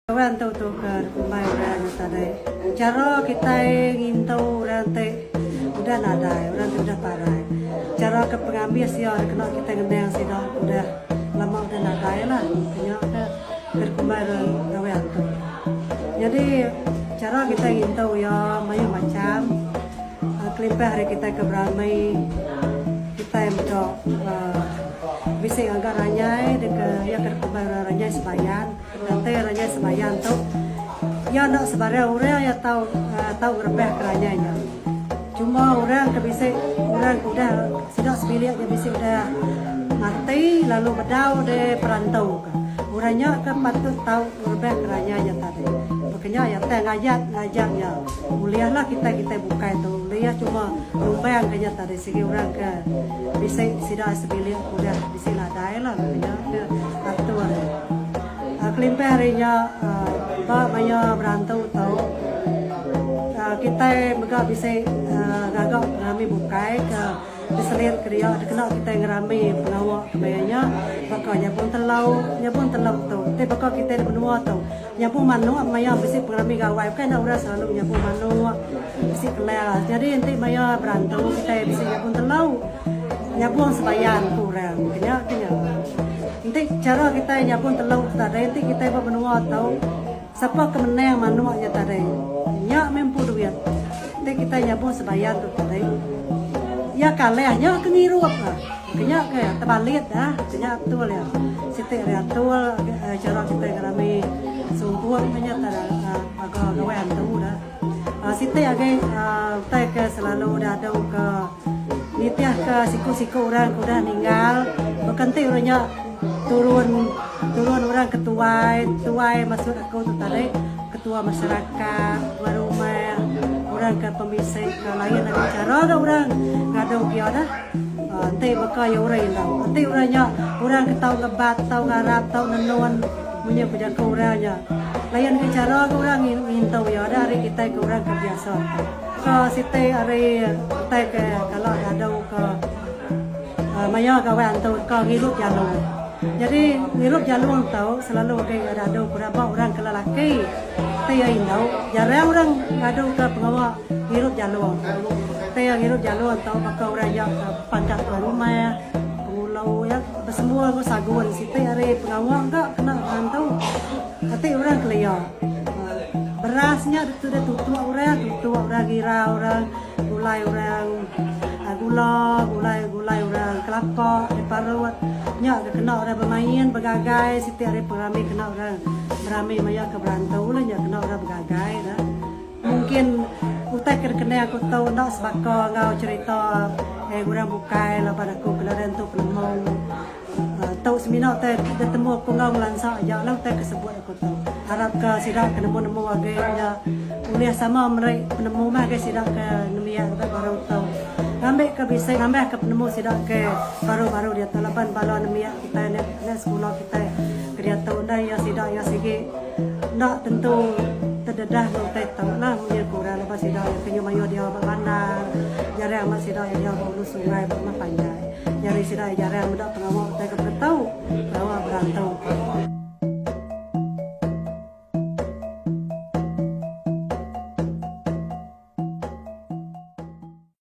Orang tu tu ke dikumbai orang nya tadi. Chara kitai ngintu orang ti udah nadai, orang ti udah parai. Chara ke pengambis iya dikena kitai ngenang sida ke udah lama udah nadai lah. Nya ke dikumbai orang gawai antu. Nyadi chara kitai ngintu iya mayuh macham kelimpah ari kitai ke berami kitai meda uhh bisi ngaga ranyai deka iya ke dikumbai orang ranyai sebayan. Enti ranyai sebayan tu, iya enda sebarang orang iya tau tau ngerebah ke ranyai nya. Cuma orang ke bisi orang ke udah sida sebilik nya bisi udah mati lalu bedau deh perantu ka. Orang nya ke patut tau ngerebah ke ranyai nya tadi. Baka nya iya tang ngajat ngajat nya. Ulih lah kitai kitai bukai tu ulih cuma numbang ke nya tadi sigi orang ke bisi sida sebilik ke udah bisi nadai lah baka nya ke atur. Kelimpah ari nya ba maya berantu tu kitai mega bisi ngaga pengerami bukai ke diselit ke dia dikena kitai ngerami pengawa ke maya nya baka nyabung telu. Nyabung telu tu ti baka kitai di menua tu nyabung manuk maya bisi pengerami gawai bukai enda orang selalu nyabung manuk bisi kelas. Nyadi enti maya berantu kitai bisi nyabung telu. Nyabung sebayan ku orang ke nya ke nya. Enti chara kitai nyabung telu tu tadi enti kitai ba menua tu sapa ke menang manuk nya tadi nya meh empu duit. Enti kitai nyabung sebayan tu tadi iya kalah nya ke ngirup ka. Ke nya ke tebalit dah ke nya atul iya. Siti ari atul chara kitai ngerami sumpung ke nya baka gawai antu dah. Siti agi utai ke selalu dadu ke nitih ke siku-siku orang ke udah ninggal baka enti orang nya turun turun orang ke tuai tuai maksud aku tu tadi ketua masyarakat tuai rumah orang ke pemisi ke lain agi chara ga orang ngadu pia dah enti baka iya orang indu enti orang nya orang ke tau ngebat tau ngarap tau nenun. Munyi ku jaku orang nya. Layan ke chara ke orang ngintu iya dah ari kitai ke orang ke biasa tu. Ka siti ari utai ke kala dadu ke maya gawai antu ka ngirup jalung. Nyadi ngirup jalung tu selalu agi dadu ku ba orang ke lelaki ti iya indu jarang orang ngadu ke pengawa ngirup jalung tu. Ti iya ngirup jalung tu baka orang iya ke pangkat tuai rumah, pengulu iya. Besemua enggau sagun siti ari pengawa ga kena bantu ati orang kelia. Beras nya deh tutuk orang, tutuk orang gira orang, gulai orang gula, gulai gulai orang kelapa diparut. Nya ga kena orang bemain begagai siti ari pengerami kena orang berami maya ke berantu lah nya kena orang begagai dah. Mungkin utai ke dikena aku tu enda sebaka enggau cherita orang bukai laban aku ke nadai entu penemu. Tu semina utai ditemu aku enggau ngelansa aja lah utai ke sebut aku tu. Arap ka sida ke nemu-nemu agi nya ulih sama meri penemu meh agi sida ke nembiak rebak baru tu. Ngambi ke bisi nambah ke penemu sida ke baru-baru diatu laban bala nembiak kitai nya sekula kitai ke diatu enda iya sida iya sigi. Enda tentu tededah enggau utai tu lah munyi ku orang lebuh sida iya ke mayuh diau ba bandar jarang amat sida iya diau ba ulu sungai ba rumah panjai. Nyadi sida iya jarang meda pengawa utai ke beretu pengawa berantu.